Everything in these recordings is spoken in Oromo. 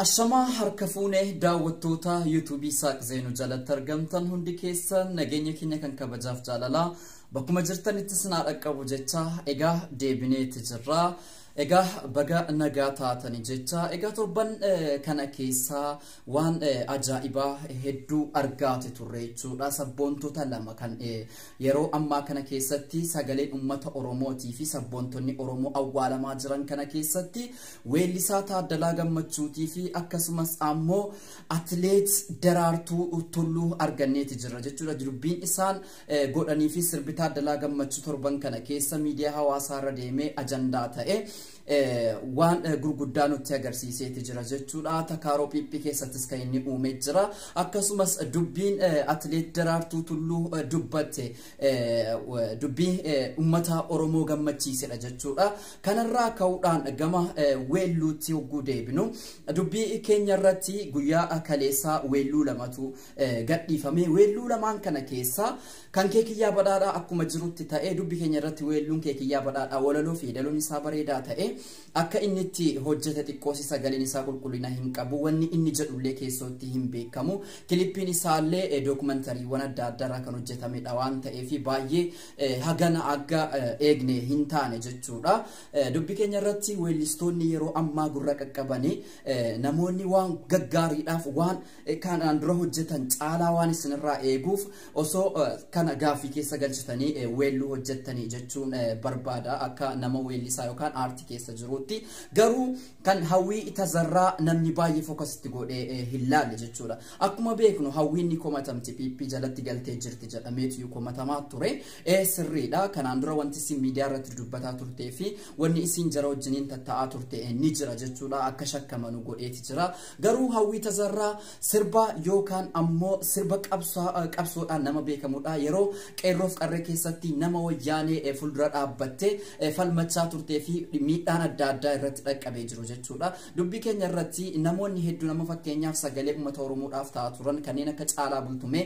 Ashamaa harka fuunee daawwattoota yuutuubii Saaq Zeenuu jalatti argamtan hundi keessan nageenya keenya kan kabajaaf jaalalaa bakkuma jirtanitti sinaa dhaqqabu jecha egaa deebineeti jirra. Egaa baga nagaa taatanii jecha egaa torban kana keessaa waan ajaa'ibaa hedduu argaate turre jechuudha. Sabboontota lama kan yeroo ammaa kana keessatti sagaleen uummata Oromootii fi sabboontonni Oromoo awwaalamaa jiran kana keessatti weellisaa Taaddalaa Gammachuutii fi akkasumas ammoo atileet Daraartuu Tulluu arganneeti jirra jechuudha. Dubbiin isaan godhanii fi sirbi Taaddalaa Gammachuu torban kana keessa miidiyaa hawaasaa irra deemee ajandaa ta'e waan gurguddaa nutti agarsiiseeti jira jechuudha. Takaaroo Phiiphii keessattis kan inni uumee jira. Akkasumas dubbiin atileet Daraartuu Tulluu dubbatte dubbii uummata Oromoo gammachiisedha jechuudha. Kanarraa ka'uudhaan gama weelluutti hogguu deebinu dubbii keenya irratti guyyaa kaleessaa weelluu lamatu gadhiifame. Weelluu lamaan kana keessaa kan Keekiyyaa Badhaadhaa akkuma jirutti ta'ee dubbii keenya irratti weelluun Keekiyyaa Badhaadhaa walaloo fi yeedaloon isaa bareedaa ta'e akka inni itti hojjete xiqqoosi sagaleen isaa qulqullina hin qabu, wanni inni jedhullee keessootti hin beekamu, kilippiin isaallee dookumentariiwwan adda addaarraa kan hojjetamedha waan ta'eef baay'ee hagana akka eegne hin taane jechuudha. Dubbii keenya irratti weellistoonni yeroo ammaa gurra qaqqabanii namoonni waan gaggaariidhaaf waan kanaan dura hojjetan caalaa waan isinirraa eeguuf osoo kana gaaffii keessa galchitanii weelluu hojjettanii jechuun barbaada akka nama weellisaa yookaan aartii keessa jirutti. Garuu kan Hawwii Tazarraa namni baay'ee fokasitti godhee hin laalle jechuudha. Akkuma beeknu Hawwiin ni komatamti, Phiiphii jalatti galtee jirti jedhameetu komatamaa ture. Sirriidha. Kanaan dura wanti isin miidiyaa irratti dubbataa turtee fi wanni isin jara wajjiniin tatta'aa turte ni jira jechuudha. Akka shakkamanu godheeti jira. Garuu Hawwii Tazarraa sirba yookaan ammoo sirba qabsoodhaan nama beekamudha. Yeroo qeerroof qarree keessatti nama wayyaanee fuuldura dhaabbattee falmachaa turtee fi miidhaan adda addaa irratti dhaqqabee jiru jechuudha. Dubbii keenya irratti namoonni hedduu nama fakkeenyaaf sagalee uummata Oromoodhaaf ta'aa turan kanneen akka Caalaa Bultumee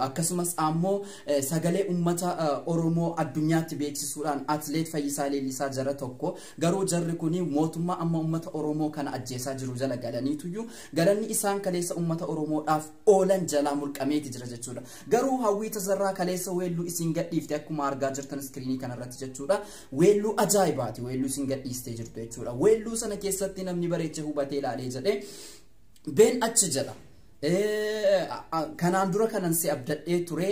akkasumas ammoo sagalee uummata Oromoo addunyaatti beeksisuudhaan atileet Fayyisaa Leellisaa jara tokko. Garuu jarri kuni mootummaa amma uummata Oromoo kana ajjeesaa jiru jala galaniituyyuu galanni isaan kaleessa uummata Oromoodhaaf oolan jalaa mulqameeti jira jechuudha. Garuu Hawwii Tazarraa kaleessa weelluu isin gadhiifte akkuma argaa jirtan iskiriinii kanarratti jechuudha. Weelluu ajaa'ibaati weelluu isin gadhiistee jirtu jechuudha. Weelluu sana keessatti namni bareechee hubatee ilaalee jedhee been achi jedha. Kanaan dura kanan si abdadhee ture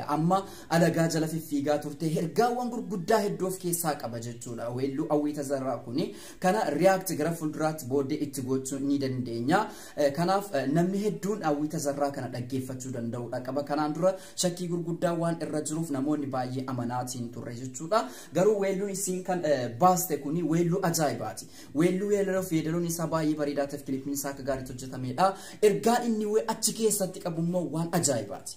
amma alagaa jala fiffiigaa turte ergaawwan gurguddaa hedduu of keessaa qaba jechuudha. Weelluu Hawwii Tazarraa kuni kana react gara fuulduraatti booddee itti gochuu ni dandeenya. Kanaaf namni hedduun Hawwii Tazarraa kana dhaggeeffachuu danda'udha qaba. Kanaan dura shakkii gurguddaa waan irra jiruuf namoonni baay'ee amanaatiin turre jechuudha. Garuu weelluun isiin kan baaste kuni weelluu ajaa'ibaati. Weelluu yeedaloo fi yeedaloon isaa baay'ee bareedaa ta'eef kilippiin isaa akka gaariitti hojjetamedha. Ergaan inni achi keessatti qabu immoo waan ajaa'ibaati.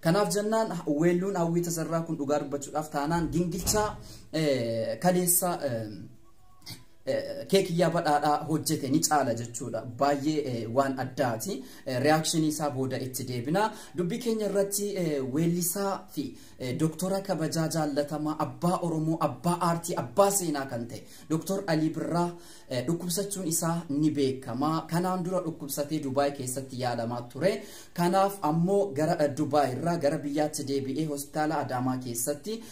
Kanaaf jennaan weelluun Hawwii Tazarraa kun dhugaa dubbachuudhaaf taanaan gingilchaa kaleessa Keekiyyaa Badhaadhaa hojjete ni caala jechuudha. Baay'ee waan addaati. Reaakshinii isaa booda itti deebina. Dubbii keenya irratti weellisaa fi doktora kabajaa jaallatamaa abbaa Oromoo, abbaa aartii, abbaa seenaa kan ta'e Doktor Alii Birraa dhukkubsachuun isaa ni beekama. Kanaan dura dhukkubsatee Dubaay keessatti yaalamaa ture. Kanaaf ammoo gara Dubaay irraa gara biyyaatti deebi'ee hospitaala Adaamaa keessatti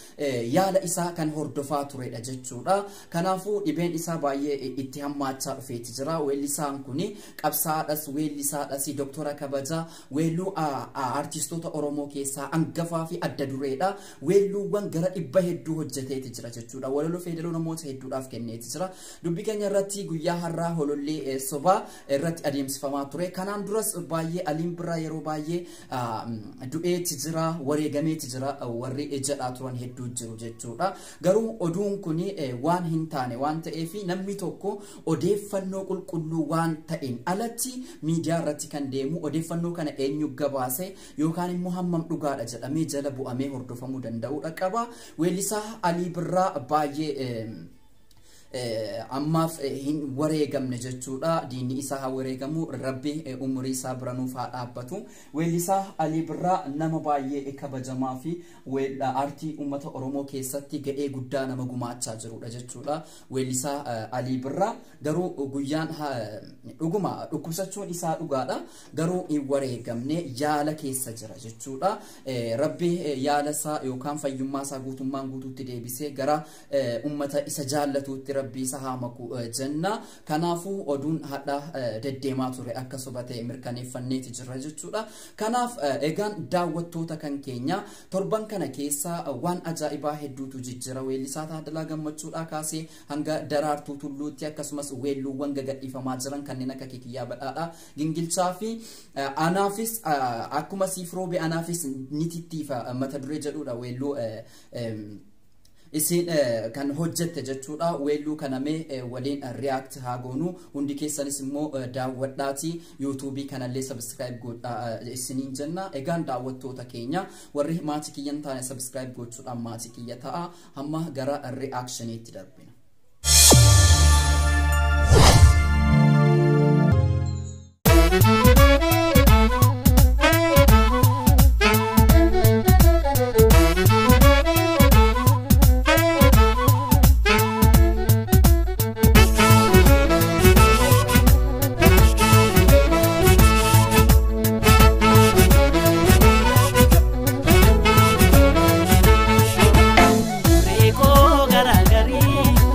yaala isaa kan hordofaa turedha jechuudha. Kanaafuu dhibeen isaa baay'ee itti hammaachaa dhufeeti jira. Weellisaan kuni qabsaadhas, weellisaadhas, doktora kabajaa weelluu aartistoota Oromoo keessaa hangafaa fi adda dureedha. Weelluuwwan gara 100 hedduu hojjeteeti jira jechuudha. Walaloo feedaloo namoota hedduudhaaf kenneeti jira. Dubbii keenya irratti guyyaa har'aa holollee sobaa irratti adeemsifamaa ture. Kanaan duras baay'ee Aliin Birraa yeroo baay'ee du'eeti jira, wareegameeti jira warri jedhaa turan hedduu jiru jechuudha. Garuu oduun kuni waan hin taane waan ta'eef Namni tokko odeeffannoo qulqulluu waan ta'een alatti miidiyaa irratti kan deemu, odeeffannoo kana eenyu gabaase yookaan immoo hammam dhugaadha jedhamee jala bu'amee hordofamuu danda'uudha qaba. Weellisaa Alii Birraa baay'ee ammaaf hin wareegamne jechuudha. Diinni isaa haa wareegamu, Rabbi umurii isaa bira nuuf haa dhaabbatu. Weellisaa Alii Birraa nama baay'ee kabajamaa fi aartii uummata Oromoo keessatti ga'ee guddaa nama gumaachaa jirudha jechuudha. Weellisaa Alii Birraa garuu guyyaan dhuguma dhukkubsachuun isaa dhugaadha. Garuu hin wareegamne, yaala keessa jira jechuudha. Rabbi yaala isaa yookaan fayyummaa isaa guutummaan guutuutti deebisee gara uummata isa jaallatuutti Rabbi isa haa maku jenna. Kanaafuu oduun hadha deddeemaa ture akka soba ta'e mirkaneeffanneeti jirra jechuudha. Kanaaf egaan daawwattoota kan keenya, torban kana keessa waan ajaa'ibaa hedduutu jijjira. Weellisaa Taaddalaa Gammachuudhaa kaasee hanga Daraartuu Tulluutti, akkasumas weelluuwwan gagadhiifamaa jiran kanneen akka Kikiyyaa Badhaadhaa, Gingilchaa fi anaafis akkuma siif roobe anaafis ni tittiifa mata duree jedhudha weelluu isin kan hojjette jechuudha. Weelluu kana mee waliin react haa goonu. Hundi keessanis immoo daawwadhaati yuutuubii kanallee subscribe godhaa isiniin jenna. Egaan daawwattoota keenya, warri maatii kiyya hin taane subscribe gochuudhaan maatii kiyya ta'a. Hamma gara reactioniitti darbina. Reekoo garaagarii.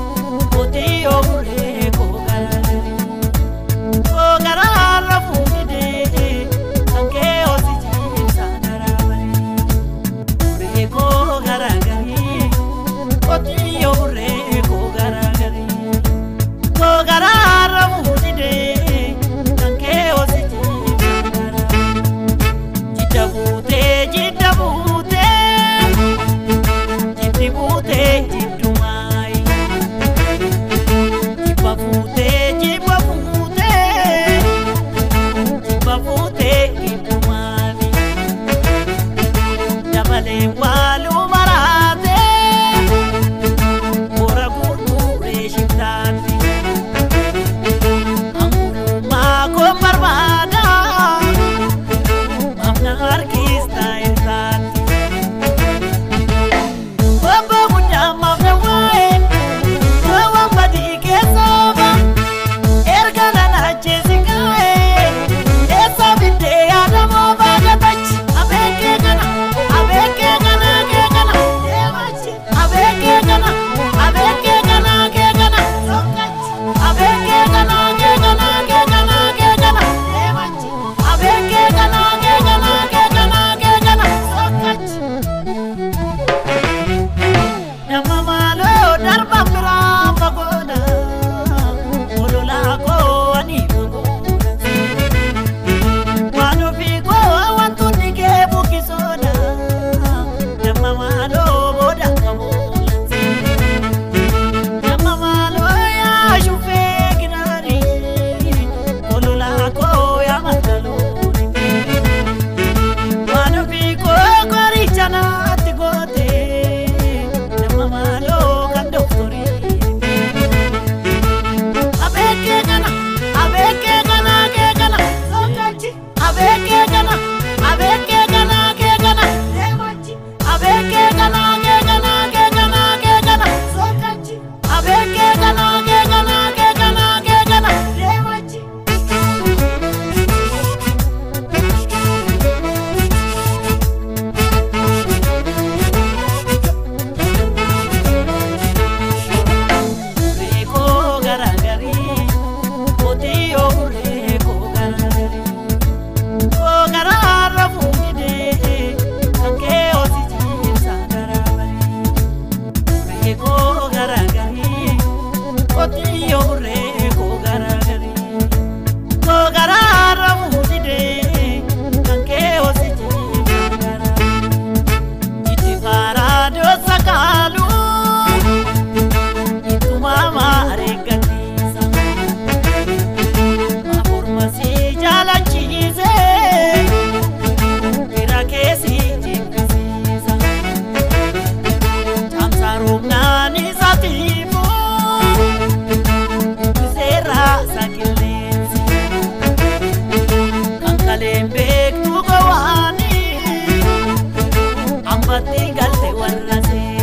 Warra see.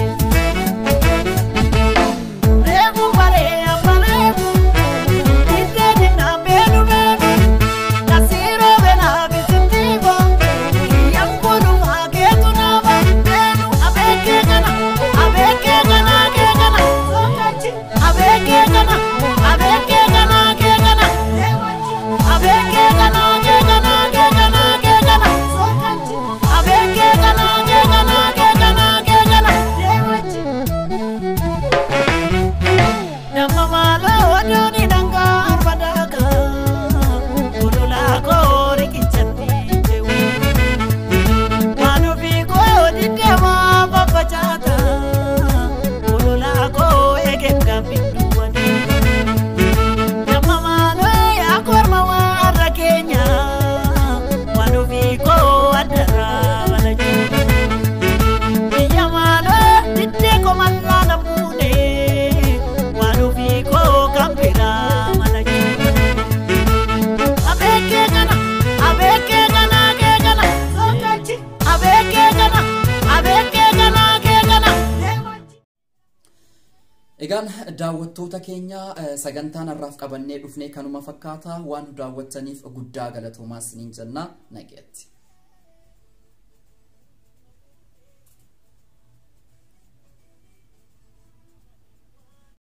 Reefu baree amma reefu diddee dinnaa beenu beenu nasiiroo beenaa bisintiibo kiyyaan kunumaa keetu naaba beenu abeekee kana abeekee kana kee kana abeekee kana abeekee kana kee kana abeekee kana kee kana kee kana kee kana abeekee kana kee kana kee kana kee kana. Nama maaloo duuni dhangaa arfadaaka ololaa koo riqichatti jehu waan ofii koo diddeemaa faffacaata ololaa koo eegeen gaabbidduuwwan. Nama maaloo yaa korma warra keenya waan ofii koo addarraa balajuu. Biyya maaloo diddee komallaa na buune waan ofii koo kan biraa malajuu. Abeekee kana abeekee kana kee kana abeekee kana abeekee kana kee kana. Egaan daawwattoota keenya, sagantaan har'aaf qabannee dhufnee kanuma fakkaata. Waan nu daawwattaniif guddaa galatoomaa isiniin jenna. Nageetti.